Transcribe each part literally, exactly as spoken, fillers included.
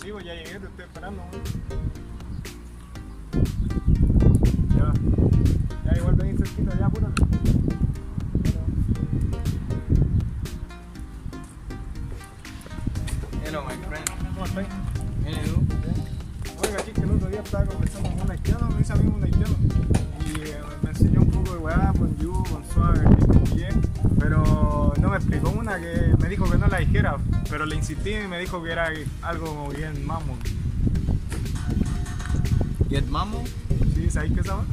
Digo, ya llegué, te estoy esperando. Ya. Ya igual venir cerquita, ya, apúrate. Hello, my friend. ¿Cómo estás? Bien, ¿y tú? Oiga, chico, el otro día estaba conversando con un haitiano, me dice amigo un haitiano, y eh, me enseñó un poco de weá, bonjour, bonsoir, bien, pero no me explicó una que me dijo que no la dijera, pero le insistí y me dijo que era algo como bien mamón. ¿Get mamón? Sí, ¿sabes qué es eso?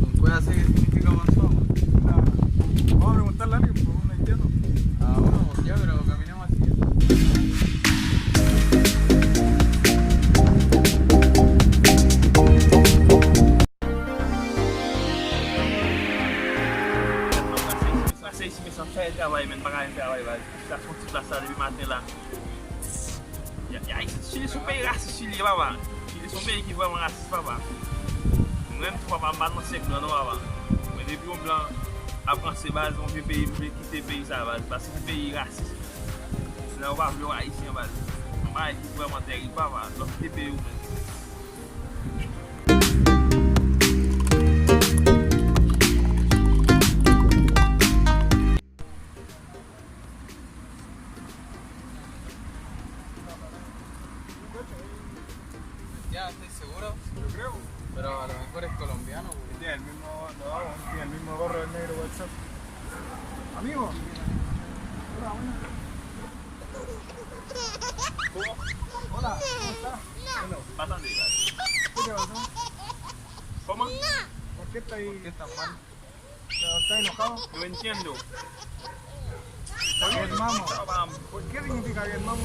Con cuál hace que significa bonsoir? Ah, vamos a preguntarle a alguien, pues, un haitiano. Ah, bueno, ya, pero caminemos así. Pase isi, men sa fè travay, men pa ka travay, baz. Sa se yon ti plas la depi maten la. Ya, ya, Chili se yon peyi rasis, Chili, papa. Chili se yon peyi ki vrèman rasis, papa. Mwen menm tou, papa, m pa nan sèk blan, non, papa. Men depi yon blan ap ranse, baz, yon vye peyi, m vle kite peyi sa, baz. Paske se yon peyi rasis. Blan yo pa vle w Ayisyen, baz. Yon bagay ki vrèman tèrib, papa. Lè w kite peyi w, men. Ya, estoy seguro. Yo creo. Pero a lo mejor es colombiano, güey. Tiene el mismo, no, tiene el mismo gorro del negro WhatsApp. Amigo. Hola, buenas. ¿Cómo? Hola, ¿cómo estás? Hello. Pa tande, baz. ¿Qué te pasó? ¿Cómo? ¿Por qué está ahí? ¿Por qué está mal? Pero está enojado. No entiendo. Get mamo. ¿Qué significa get mamo?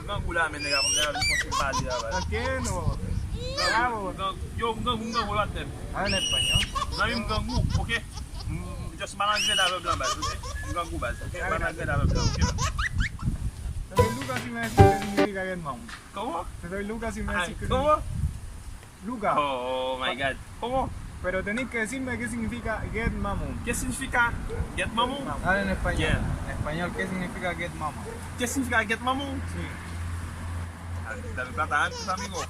Grangou la, men nèg ap, nèg ap vin fòse m pale la, baz. ¿Por qué no? Bravo. Yo, m grangou, m grangou, lòt tèt. Habla en español. Zanmi m grangou, ok? M, m just pa nan grenn avè blan, baz, ok? M grangou, baz, ok? M pa nan grenn avè blan, ok? Te doy luca si me decís qué significa get mamo. ¿Cómo? Te doy luca si me decís qué. ¿Cómo? Luca. Oh my God. ¿Cómo? Pero tenés que decirme qué significa get mamo. ¿Qué significa get mamo? Habla en español. Yeah. En español, ¿qué significa get mamo? ¿Qué significa get mamo? Sí. Dame plata antes, amigo.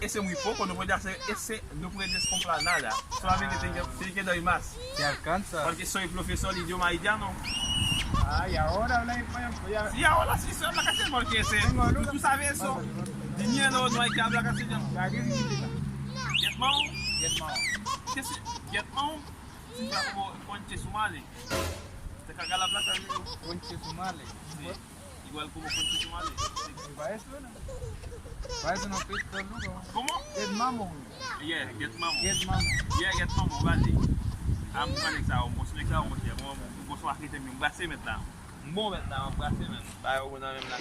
Ese muy poco, no puede hacer, ese no puedes comprar nada. Solamente te, te queda más. Te alcanza. Porque soy profesor de idioma haitiano. Ah, y ahora habla español, pues ya. Sí, ahora sí soy habla castellano, porque ese, tú, tú sabes eso. Dinero no hay que hablar castellano. Ya, ¿qué significa? Get mamo. Get mamo. ¿Qué si-, get mamo? Significa como conche su madre. Te caga la plata, amigo. Conche su madre. Sí. Igual como conche su madre. Para eso, ¿no? Para eso no pisto el lugo. ¿Cómo? Get mamo. Yeah, get mamo. Get mamo. Yeah, get mamo, vale. A m pran nèg sa yo, m pran nèg sa yo, monchè, m pran nèg sa yo, monchè. Bon, bon, bon, bon, m brase mèt la. M bon mèt la, m brase mèt. Ba yo nan menm la.